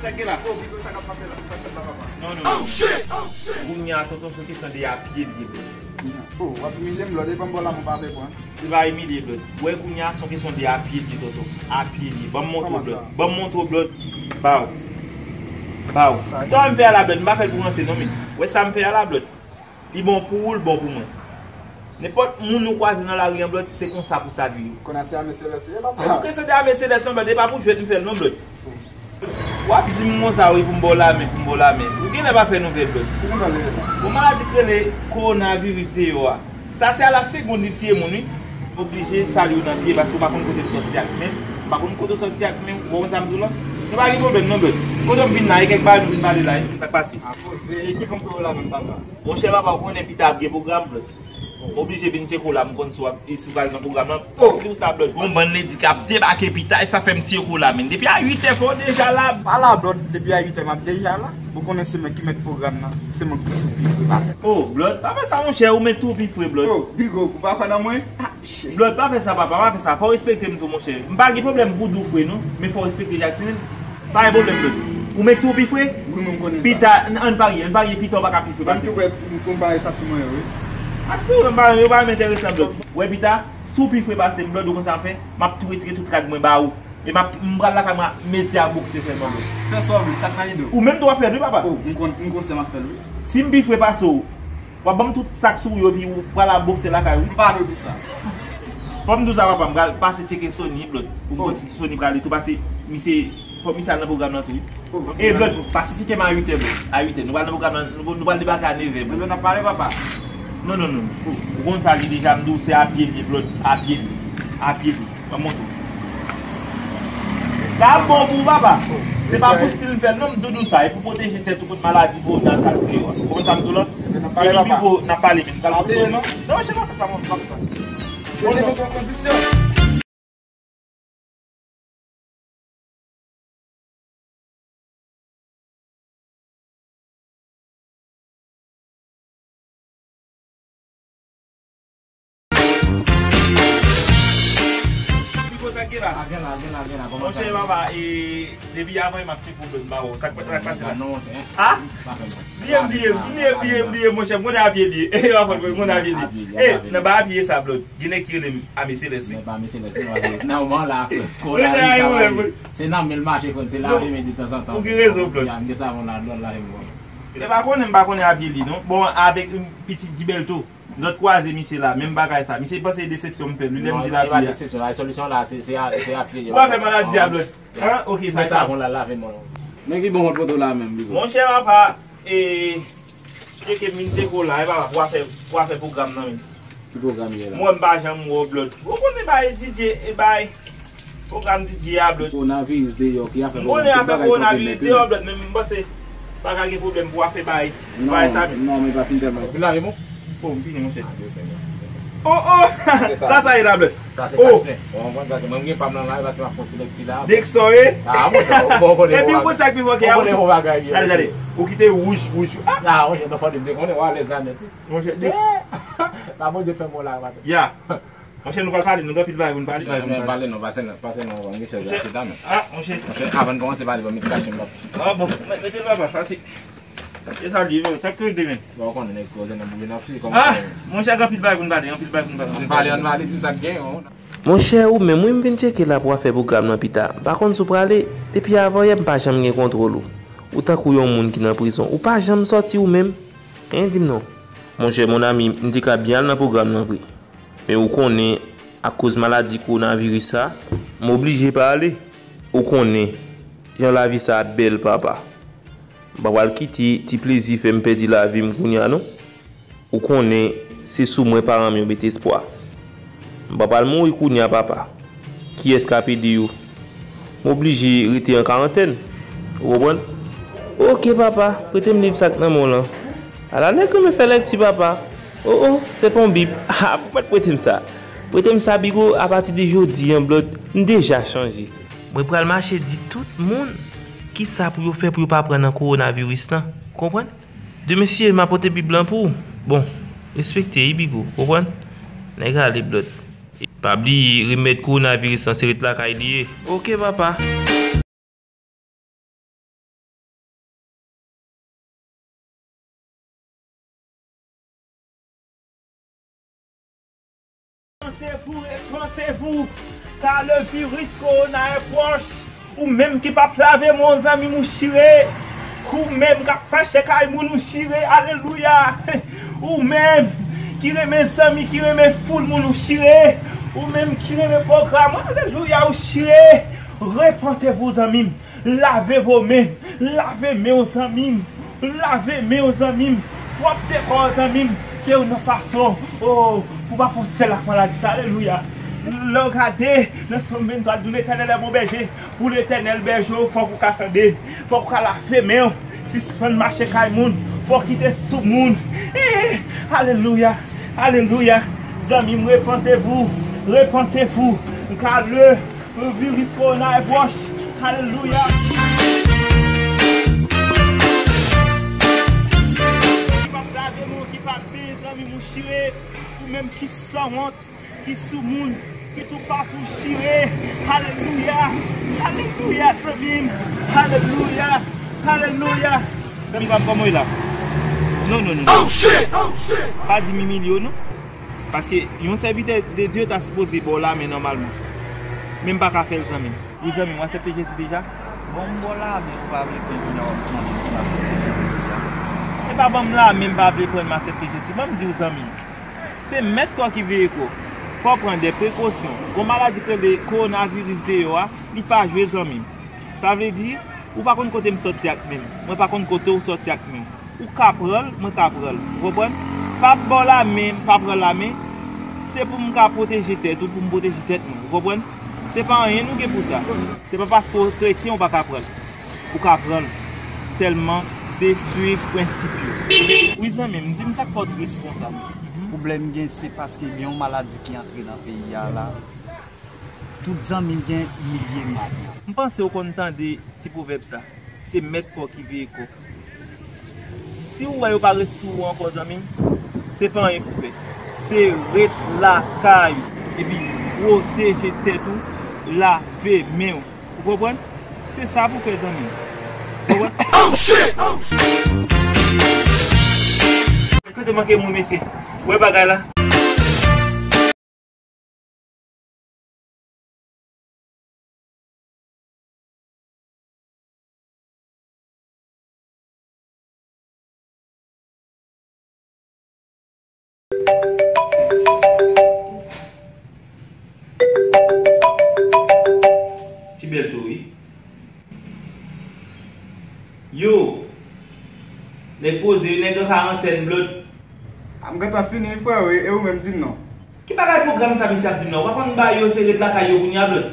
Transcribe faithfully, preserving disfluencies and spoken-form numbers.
Sa gen la. Oh, Bigo, sa k ap pase la? Sa k fèt la, papa? Non, non, non. Kounye a, tonton, se kesyon de apye l ye, Blòd. Oh, w ap imilye m, Blòd, e ban m bò la, mwen pa fè pran. Se pa imilye, Blòd. Wè, kounye a, se kesyon de apye l ye, tonton. Apye l ye. Ban m montre w, Blòd. Ban m montre w, Blòd. Ba w. Ba w. Sa sa m fè a la, Blòd, m pa fè l pou ranse, non, men. Wè sa m fè a la, Blòd. Li bon pou ou, l bon pou mwen. Nenpòt moun ou kwaze nan lari an, Blòd, se konsa pou salye yo. Konn a se ame selès ou ye, papa. Ou kesyon de ame selès, non, Blòd, e pa pou jwèt m fè l, non, Blòd. W ap di m konsa, wi, pou m ba w lamen, pou m ba w lamen. Ou genlè pa fè nouvèl, Blòd. Ki nouvèl li ye la? Bon, maladi k rele kowonaviris deyò a. Sa se a la segonn li tiye moun, wi. Oblije salye w nan pye, paske w pa konn kote m sòti ak men m. W pa konn kote w sòti ak men m. Ou konprann sa m di w la? Nou pa gen pwoblèm, non, Blòd. Kote w vin la, e kèk bagay nou vin pale la, e sa k pase. A koze, e ki fanm k ou la menm, papa? Monchè, papa, ou konnen pita ap gen pwogram, Blòd. M oblije vin tcheke w la, m konn si w ap, e si w pral nan pwogram nan. Oh! Di w sa, Blòd. Gon bann lendi k ap debake pita, e sa fè m tcheke w la, men. Depi a uit è fò w deja la. Pa la, Blòd, depi a uit è m ap deja la. Ou konnen se mwen ki mèt pwogram nan. Se mwen ki toupifre, papa. Oh, Blòd, pa fè sa, monchè, ou mèt toupifre, Blòd. Oh, Bigo, ou pa kwè nan mwen? Ah, shit. Blòd, pa fè sa, papa, pa fè sa. Fò w respekte m tou, monchè. M pa gen pwoblèm pou di w fre, non. Men fò w respekte Jackson. Pa gen pwoblèm, Blòd. Ou mèt tou pi fre? Wi, mwen, m konnen sa. Pita, n, ann parye, ann parye, pita w pa ka pi fre pase. Ban m tou wè, m konn bay sa sou mwen, wi. Ak sou mwen, m pa, yo pa menm enterese m, Blòd. Wè, pita, si w pi fre pase m, Blòd, ou konn sa m fè? M ap tou retire tout rad mwen ba ou. E m ap, m pral lakay mwen, mezi a bokse sèlman, Blòd. Fè sa w vle, sa k nan ide w. Ou menm tou w ap fè l, wi, papa. Oh, m konn, m konsyan m ap fè l, wi. Si m pi fre pase w, w ap ban m tout sa k sou ou yo, epi w pral al bokse lakay ou. M pa vle w di sa. Fò m di w sa, papa, m pral pase tcheke Sony, Blòd. Pou m konn si Sony prale tou, paske misye, fò misye al nan pwogram nan tou, wi. E, Blòd, pase tcheke m a uit è, Blòd. A uit è. Nou pral nan pwogram nan, nou, nou pral debake a nèf è, Blòd. Ebyen, n ap pale, papa. Non, non, non. Ou konn sa, li deja, m di w, se a pye l ye, Blòd. A pye l ye. A pye l ye. Ban m montre w. Sa ap bon pou ou, papa. Se pa pou stil m fè l, non, m tou di w sa. E pou pwoteje tèt ou kont maladi kowona sa k rive yo a. Ou konprann sa m di w la? Epi Bigo, n ap pale, men m pral montre w. Non, monchè, pa fè sa, monchè, pa fè sa. Monchè, Monchè, papa, e, depi avan m ap fè pwoblèm ba ou, sa k pase la? Ah? Bliye, bliye, bliye, bliye, bliye, monchè, m konnen apye l ye. E, m konnen apye l ye. E, nan ba apye sa, Blòd. Gen nèg ki rele m Ame Selès, wi. Men pa Ame Selès, non, paske nan moman la, frè, kò la, wi, sa va, wi. Se nan men l mache, frè m, se lave men de tanzantan. Ou gen rezon, Blòd. M gen savon la, Blòd, lave men. E pa konnen, m pa konnen apye li, non. Bon, avèk, um, pitit Gilberto, zòt kwaze misye la, menm bagay sa. Misye panse e desepsyon m fè l, wi, lè m di l apye a. Non, se pa desepsyon, la, solisyon la, se, se a, se apye li. Ou pa fè maladi a, Blòd. Hein? Ok, sa, men sa. Savon la, lave men w. Men ki bon kont poto la menm, Bigo? Monchè, papa, e, tcheke m vin tcheke w la, e papa, pou w a fè, pou w a fè pwogram nan, men. Ki pwogram ye la? Mwen, m pa janm wè w, Blòd. Ou konnen bay Didier, e bay pwogram Didier a, Blòd. Kowonaviris deyò, ki afè kowonaviris deyò, Blòd, men m panse pa ka gen pwoblèm pou w a fè bay, bay sa, men. Non, men pa fin tèlman. Ou lave, mon? Oh, m fini, monchè. Oh, oh! Sa, sa ye la, Blòd. Sa se kach nen. Ou konprann, paske mwen, m gen pa m nan la, paske m ap fè yon ti lekti la. Dexter, e? Ah, monchè, ou konnen. Epi ou konn sa k pi fò ke a, ou tou. Gade, gade. Ou kite wouj, wouj. Ah, monchè, nou fò de konnen, ou alèz la nèt, wi. Monchè, Dexter. La Bondye fè m la, maten. Ya. Monchè, nou pral pale, nou gen anpil bagay pou n pale. Anpil bagay pou n pale, non, pase non, pase non, mwen gen chèz la chita, men. Ah, monchè. Monchè, avan n kòmanse pale, ban m met kache m la. Ah, bon, mete l, papa, pase. E sa l ye, men, sa k rete, men? Bon, ou konnen nèg koze nan bouyi nan fil, kòman. Ah, monchè, gen anpil bagay pou n pale, anpil bagay pou n pale. Ann pale, ann pale, di m sa k gen, non. Monchè, ou menm, wi, m vin tcheke la pou afè pwogram nan pita. M pa konn si w prale, depi avan yè, m pa janm gen kontwòl ou. Ou tankou yon moun ki nan prizon. Ou pa janm sòti ou menm. Hein, di m non. Monchè, mon ami, m te ka byen al nan pwogram nan vre. Men ou konnen, akoz maladi kowonaviris sa, m oblije pa ale. Ou konnen, jan lavi sa ap bèl, papa. M pa pral kite ti plezi fè m pèdi lavi m kounye a, non. Ou konnen, se sou mwen paran m yo mete espwa. M pa pral mouri kounye a, papa. Kiyès k ap ede yo? M oblije rete an karantèn. Ou konprann? Oke, papa, prete m liv sa k nan men w lan. Ala nèg renmen fè lèkti, papa. O, o, se pa yon bib. Ah, pou mèt prete m sa. Prete m sa, Bigo, apati de jodi an, Blòd, m deja chanje. Mwen pral mache di tout moun kisa pou yo fè pou yo pa pran nan kowonaviris lan. Ou konprann? De mesye, m a pote bib lan pou ou. Bon, respekte, wi, Bigo, konprann? Nèg ale, Blòd. Pa bliye, remèd kowonaviris lan se ret lakay li ye. Oke, papa. Repentez-vous, repentez-vous, car le virus corona est proche. Ou menm ki p ap lave men w, zanmi m, ou chire. Ou menm k ap fache kay moun, ou chire. Alelouya. Ou menm ki renmen zanmi, ki renmen foul moun, ou chire. Ou menm ki renmen pwogram, alelouya, ou chire. Repentez-vous, zanmi m. Lave vo men. Lave men w, zanmi m. Lave men w, zanmi m. Pwòpte kò w, zanmi m. Se youn nan fason, oh, pou w pa fè yon sèl ak maladi sa. Alelouya. Lè w gade nan Sòm venntwa, l di w, Letènèl est mon berger. Pou Letènèl bèje w, fòk ou ka tande. Fòk ou ka lave men w. Sispann mache kay moun. Fòk kite sou moun. Eh, alelouya. Alelouya. Zanmi m, repentez-vous. Repentez-vous. Car le virus corona est proche. Alelouya. Ki p ap lave men w, ki p ap benyen, zanmi m, ou chire. Ou menm ki sanwont, ki sou moun, ki toupatou, chire. Alelouya. Alelouya, zanmi m. Alelouya. Alelouya. Zanmi pa m, kòman w ye la? Non, non, non, non. Oh, shit! Oh, shit! Pa di m imilye w, non. Paske yon sèvitè de Dye ta sipoze ba w lamen nòmalman. Men m pa ka fè l, zanmi m. Wi, zanmi m, w aksepte Jezi deja? Bon, m ba w lamen, ou pa vle pran, kounye a w ap mande m si m aksepte Jezi deja. E pa ban m lamen, m pa vle pran, m aksepte Jezi. Ban m di w, zanmi m. Se mèt kò ki veye kò. Fò w pran de prekosyon. Gon maladi k rele kowonaviris deyò a, li pa jwe, zanmi m. Sa vle di, ou pa konn kote m sòti ak men m. Mwen pa konn kote w sòti ak men w. Ou ka pran l, mwen ka pran l. Ou konprann? Pa ba w lamen, pa pran lamen. Se pou m ka pwoteje tèt ou, pou m pwoteje tèt mwen. Ou konprann? Se pa anyen nou gen pou sa. Se pa paske w kretyen ou pa ka pran l. Ou ka pran l. Sèlman, se swiv prensip yo. Wi, zanmi m, di m sa k fè w tris konsa. Pwoblèm gen, se paske gen yon maladi ki antre nan peyi a la. Tout zanmi m gen milye mal. M panse w konn tande ti pwovèb sa. Se mèt kò ki veye kò. Si w wè yo pa ret sou ou ankò, zanmi m, se pa anyen pou fè. Se ret lakay ou, epi pwoteje tèt ou, lave men w. Ou konprann? Se sa pou fè, zanmi m. Ou konprann? Oh, shit! Kote manke moun, mesye? Wè bagay la. Ti bèl tou, wi. Yo! Nèg poze, nèg an karantèn, Blod. A, m gentan fini, frè, wi, e ou menm, di m non. Ki bagay pwogram sa misye ap di m la? Ou pa konn ba yo se ret lakay yo kounye a, Blod?